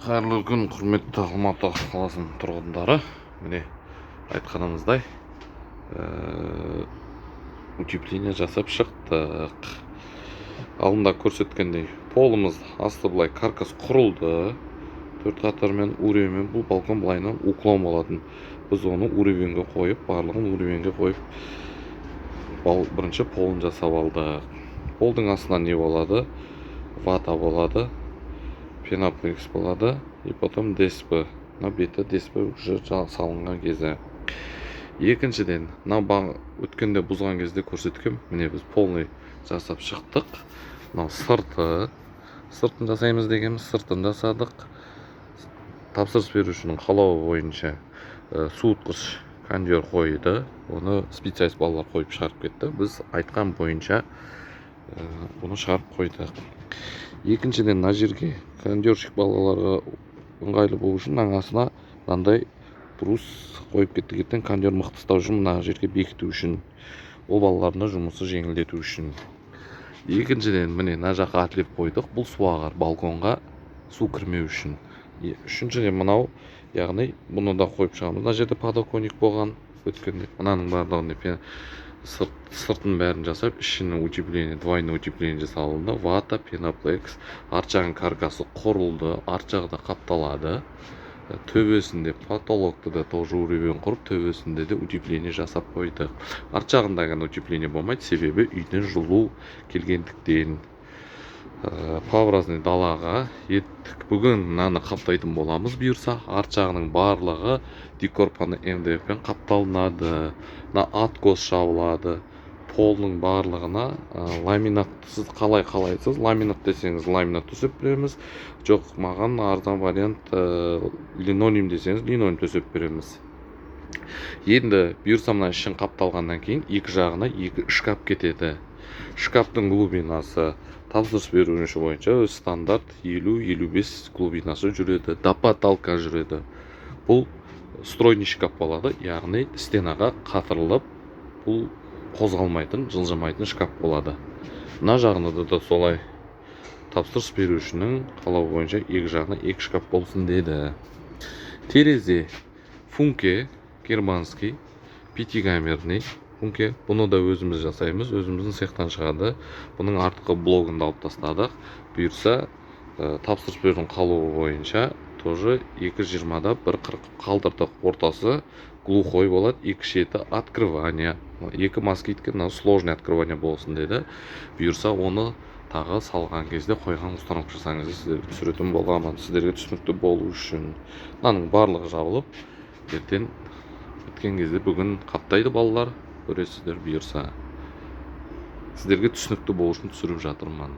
Қайырлы күн, құрметті Алматы қаласының тұрғындары! Міне, айтқанымыздай, утепление жасап шықтық. Алдында көрсеткендей, полымыз асты былай каркас құрылды, төрт қатармен, уровеньмен. Бұл балкон былайынан уклон болатын. Біз оны уровеньге қойып, барлығын уровеньге қойып, бірінші полын жасап алдық. Полдың астына не болады? Вата болады, пеноплекс болады и потом ДСП. Мына беті ДСП уже салынған кезі. Екіншіден, мына өткенде бұзған кезде көрсеткем. Міне, біз полный жасап шықтық. Мынау сырты, сыртын жасаймыз дегенбіз, сыртын жасадық. Тапсырыс берушінің қалауы бойынша суытқыш кондер қойды. Оны специалист балалар қойып, шығарып кетті. Біз айтқан бойынша бұны шығарып қойдық. Екіншіден, мына жерге кондерщик балаларға ыңғайлы болу үшін мынаның астына мынандай брус қойып кеттік. Ертең кондер мықты ұстау үшін, мына жерге бекіту үшін, ол балалардың да жұмысы жеңілдету үшін. Екіншіден, міне, мына жаққа отлив қойдық. Бұл су ағар, балконға су кірмеу үшін. Үшіншіден, мынау, яғни бұны да қойып шығамыз. Мына жерде подоконник болған өткенде. Мынаның барлығын, сыртын бәрін жасап, ішінің утепление, двойной утепление жасалынды. Вата, пеноплекс, арт жағының каркасы құрылды, арт жағы да қапталады. Төбесінде потолокты да тоже уровень құрып, төбесінде де утепление жасап қойдық. Арт жағында ғана утепление болмайды, себебі үйден жылу келгендіктен. П-образный далаға еттік. Бүгін мынаны қаптайтын боламыз, бұйырса. Арт жағының барлығы декор МДФ пен қапталынады. Мына откос жабылады. Полның барлығына ламинат. Сіз қалай қалайсыз, ламинат десеңіз, ламинат төсеп береміз. Жоқ, маған арзан вариант, линолеум десеңіз, линолеум төсеп береміз. Енді, бұйырса, мына ішін қапталғаннан кейін екі жағына екі шкаф кетеді. Шкафтың глубинасы тапсырыс беруші бойынша өз стандарт 50-55 глубинасы жүреді, до потолка жүреді. Бұл встроенный шкаф болады, яғни стенаға қатырылып, бұл қозғалмайтын, жылжымайтын шкаф болады. Мына жағында да солай, тапсырыс берушінің қалауы бойынша екі жағына екі шкаф болсын деді. Терезе Функе, германский, пятикамерный Функе. Бұны да өзіміз жасаймыз, өзіміздің цехтан шығады. Бұның артқы блогын да алып тастадық. Бұйырса, тапсырыс берудің қалуы бойынша тоже 2,20-да 1,40 қалдырдық. Ортасы глухой болады, екі шеті открывание, екі москитке. Мынау сложный открывание болсын деді. Бұйырса, оны тағы салған кезде, қойған, установка жасаған кезде сіздерге түсіретін боламын, сіздерге түсінікті болу үшін. Мынаның барлығы жабылып, ертең біткен кезде, бүгін қаптайды балалар, көресіздер, бұйырса. Сіздерге түсінікті болу үшін түсіріп жатырмын.